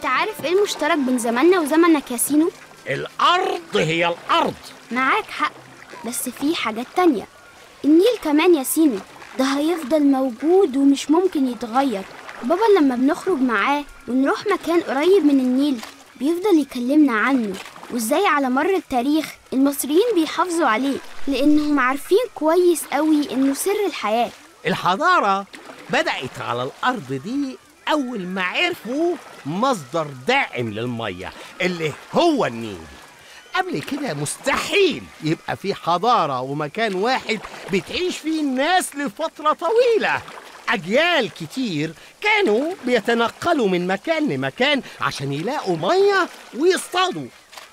انت عارف ايه المشترك بين زماننا وزمنك يا سينو؟ الأرض هي الأرض. معاك حق، بس في حاجات تانية. النيل كمان يا سينو، ده هيفضل موجود ومش ممكن يتغير. بابا لما بنخرج معاه ونروح مكان قريب من النيل بيفضل يكلمنا عنه، وازاي على مر التاريخ المصريين بيحافظوا عليه، لأنهم عارفين كويس قوي إنه سر الحياة. الحضارة بدأت على الأرض دي أول ما عرفوا مصدر دائم للمية اللي هو النيل. قبل كده مستحيل يبقى في حضارة ومكان واحد بتعيش فيه الناس لفترة طويلة. أجيال كتير كانوا بيتنقلوا من مكان لمكان عشان يلاقوا مية ويصطادوا،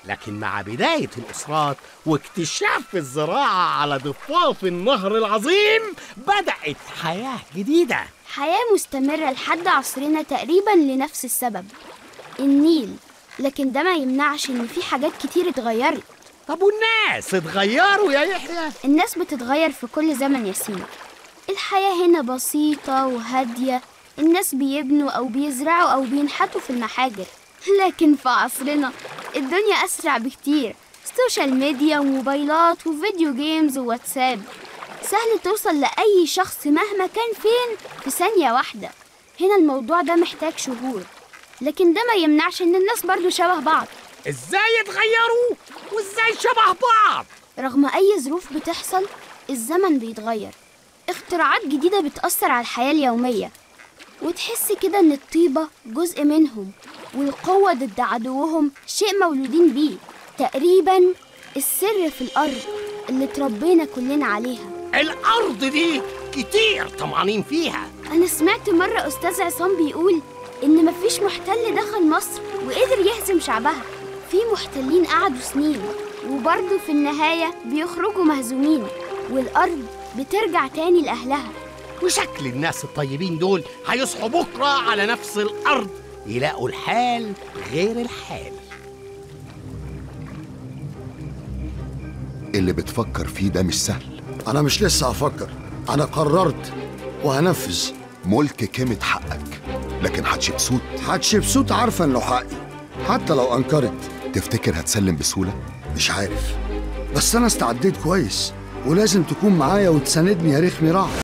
لكن مع بداية الأسرات واكتشاف الزراعة على ضفاف النهر العظيم بدأت حياة جديدة، حياة مستمرة لحد عصرنا تقريبا لنفس السبب، النيل. لكن ده ما يمنعش إن في حاجات كتير اتغيرت. طب والناس اتغيروا يا يحيى؟ الناس بتتغير في كل زمن يا سيدي. الحياة هنا بسيطة وهادية، الناس بيبنوا أو بيزرعوا أو بينحتوا في المحاجر. لكن في عصرنا الدنيا أسرع بكتير، social media وموبايلات و video games وواتساب، سهل توصل لأي شخص مهما كان فين في ثانية واحدة. هنا الموضوع ده محتاج شهور، لكن ده ما يمنعش إن الناس برضو شبه بعض. إزاي اتغيروا وإزاي شبه بعض؟ رغم أي ظروف بتحصل الزمن بيتغير، اختراعات جديدة بتأثر على الحياة اليومية، وتحس كده إن الطيبة جزء منهم والقوة ضد عدوهم شيء مولودين بيه. تقريباً السر في الأرض اللي تربينا كلنا عليها. الأرض دي كتير طمعانين فيها. أنا سمعت مرة أستاذ عصام بيقول إن مفيش محتل دخل مصر وقدر يهزم شعبها. في محتلين قعدوا سنين وبرضه في النهاية بيخرجوا مهزومين، والأرض بترجع تاني لأهلها. وشكل الناس الطيبين دول هيصحوا بكرة على نفس الأرض يلاقوا الحال غير الحال. اللي بتفكر فيه ده مش سهل. أنا مش لسه هفكر، أنا قررت وهنفذ. ملك كلمة حقك، لكن حتشبسوت، حتشبسوت عارفة إنه حقي حتى لو أنكرت. تفتكر هتسلم بسهولة؟ مش عارف، بس أنا استعديت كويس ولازم تكون معايا وتساندني يا رخمي رع.